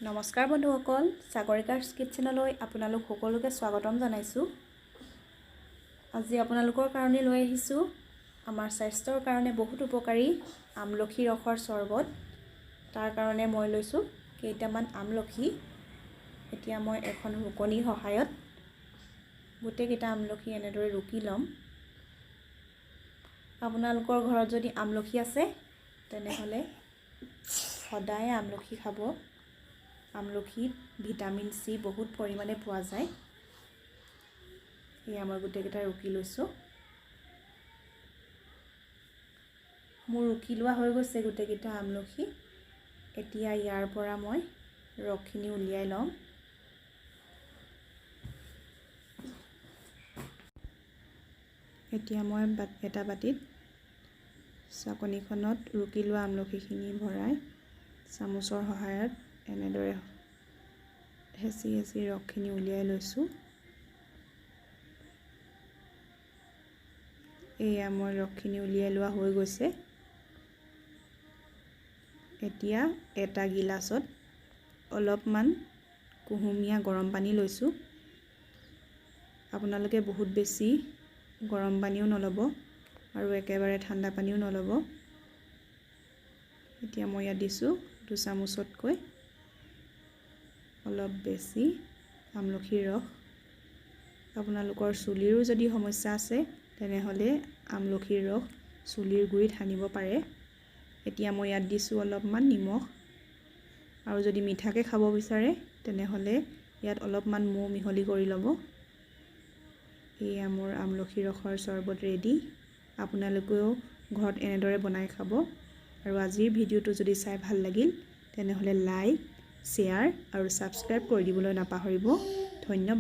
নমস্কাৰ বন্ধুসকল, সাগৰিকাৰ্ছ কিটচেনলৈ আপোনালোক সকলোকে স্বাগতম জনাইছোঁ। আজি আপোনালোকৰ কাৰণে লৈ আহিছোঁ আমাৰ স্বাস্থ্যৰ কাৰণে বহুত উপকাৰী আমলখি ৰসৰ চৰ্বত। তাৰ কাৰণে মই লৈছোঁ কেইটামান আমলখি। এতিয়া মই এখন ৰুকনিৰ সহায়ত গোটেইকেইটা আমলখি এনেদৰে ৰুকি ল'ম। আপোনালোকৰ ঘৰত যদি আমলখি আছে, তেনেহ'লে সদায় আমলখি খাব। আমলখিত ভিটামিন চি বহুত পৰিমাণে পোৱা যায়। এয়া মই গোটেইকেইটা ৰুকি লৈছোঁ। মোৰ ৰুকি লোৱা হৈ গৈছে গোটেইকেইটা আমলখি। এতিয়া ইয়াৰ পৰা মই ৰসখিনি উলিয়াই ল'ম। এতিয়া মই এটা বাতিত চাকনিখনত ৰুকি লোৱা আমলখিখিনি ভৰাই চামুচৰ সহায়ত এনেদৰে হেঁচি হেঁচি ৰসখিনি উলিয়াই লৈছোঁ। এয়া মই ৰসখিনি উলিয়াই লোৱা হৈ গৈছে। এতিয়া এটা গিলাচত অলপমান কুহুমীয়া গৰম পানী লৈছোঁ। আপোনালোকে বহুত বেছি গৰম পানীও নল'ব আৰু একেবাৰে ঠাণ্ডা পানীও নল'ব। এতিয়া মই ইয়াত দিছোঁ 2 চামুচতকৈ অলপ বেছি আমলখিৰ ৰস। আপোনালোকৰ চুলিৰো যদি সমস্যা আছে, তেনেহ'লে আমলখিৰ ৰস চুলিৰ গুৰিত সানিব পাৰে। এতিয়া মই ইয়াত দিছোঁ অলপমান নিমখ আৰু যদি মিঠাকৈ খাব বিচাৰে, তেনেহ'লে ইয়াত অলপমান মৌ মিহলি কৰি ল'ব। এয়া মোৰ আমলখি ৰসৰ চৰ্বত ৰেডি। আপোনালোকেও ঘৰত এনেদৰে বনাই খাব আৰু আজিৰ ভিডিঅ'টো যদি চাই ভাল লাগিল, তেনেহ'লে লাইক, শ্বেয়াৰ আৰু ছাবস্ক্ৰাইব কৰি দিবলৈ নাপাহৰিব। ধন্যবাদ।